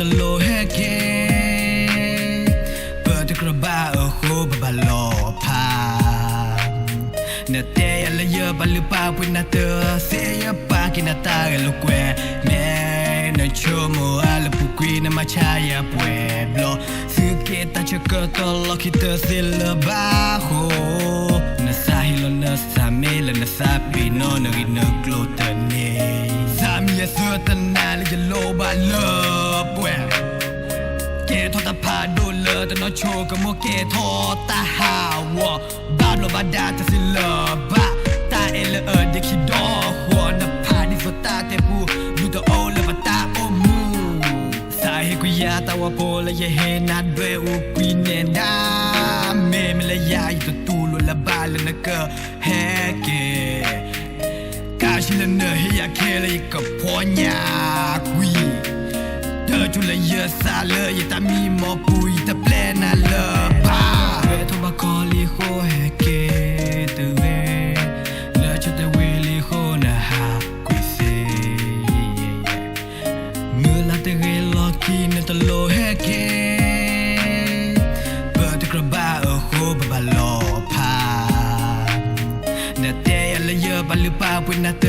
နလိၣ်ဟဲက့ၤ, ပတကြၢးဘၣ်အဃိပဘၣ်လီၤဖး. နတဲယၤလၢယပာ်လုၢ်ပာ်ပှ့ၤနၤတသ့, ယပာ်က့ၤနၤတၢ်ဂဲၤလိာ်ကွဲ, မ့ၢ်နဆိကမိၣ်အါလၢပူၤကွံာ်နမၤဆါယၤပှဲၤဘျီ, သုးက့တၢ်ဆၢကတီၢ်လီၢ်ခံတသ့လၢၤဘၣ်အဃိ, နသးဟ့လီၤနသးမ့ၢ်လၢနသးပ့ၤနီၣ်နဂ့ၢ်နကျိၤတန့ၢ်, သးမံယသၢတနၤလၢယလိၣ်ဘၣ်လၢပှဲၤ ကဲထီၣ်တၢ်ဖးဒိၣ်လၢတနီၤဆိကမိၣ်ကဲထီၣ်တၢ်ဟးဂီၤ, ဘၣ်ဘျီးဘၣ်ဒါတသ့လၢၤဘၣ်, တၢ်အဲၣ်လၢအဒ့ခံဒီဃီ, နဖးဒ်သိးတၢ်တဲပူ, ဒုးတအိၣ်လၢပတၢ်အိၣ်မူ, သးဟ့ကွံာ်ယၤတၢ်ဝီဖိလၢယဟ့ၣ်နၤဒွဲၣ်အူကွံာ်နဲၣ်ဒါ, မ့မ့ၢ်လၢယၤယတတူၢ်လိာ်လၢၤဘၣ်လၢနကဟဲက့ၤ ကးဆံလၢနဟ့ၣ်ယၤခဲလၢာ်ယကဖီညၣ်ကွံာ်, တၢ်ကၠိလၢယသးလၢယတၢ်မံမီၢ်ပူၤ ယတပျဲနၤလၢၤဘၣ်, ဝဲထီၣ်ဘၣ်ကီလံအဃိဟဲက့ၤတဂ့ၤ, လၢဆၢတဲာ်ဝံၤလံအဃိနဟးကွံာ်သ့ မုၢ်လၢ်တဂ့ၤလီၢ်ခံနတလိၣ်ဟဲက့ၤ, ပတကြၢးဘၣ်အဃိပဘၣ်လီၤဖး, နတဲယၤလၢယပာ်လုၢ်ပာ်ပှ့ၤနၤတ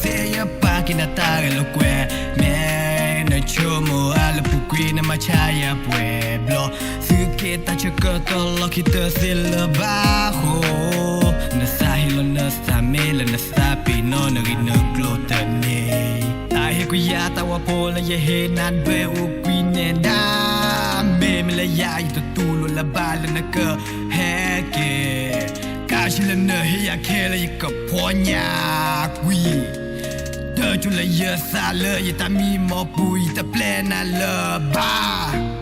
သ့, ယပာ်က့ၤနၤတၢ်ဂဲၤလိာ်ကွဲ, မ့ၢ်နဆိကမိၣ်အါလၢပူၤကွံာ်နမၤဆါယၤပှဲၤဘျီ, သုးက့တၢ်ဆၢကတီၢ်လီၢ်ခံတသ့လၢၤဘၣ်အဃိ, နသးဟ့လီၤနသးမ့ၢ်လၢနသးပ့ၤနီၣ်နဂ့ၢ်နကျိၤတန့ၢ်, သးဟ့ကွံာ်ယၤတၢ်ဝီဖိလၢယဟ့ၣ်နၤဒွဲၣ်အူကွံာ်နဲၣ်ဒါ, မ့မ့ၢ်လၢယၤယတတူၢ်လိာ်လၢၤဘၣ်လၢနကဟဲက့ၤ, ကးဆံလၢနဟ့ၣ်ယၤခဲလၢာ်ယကဖီညၣ်ကွံာ်, တၢ်ကၠိလၢယသးလၢယတၢ်မံမီၢ်ပူၤ ယတပျဲနၤလၢၤဘၣ်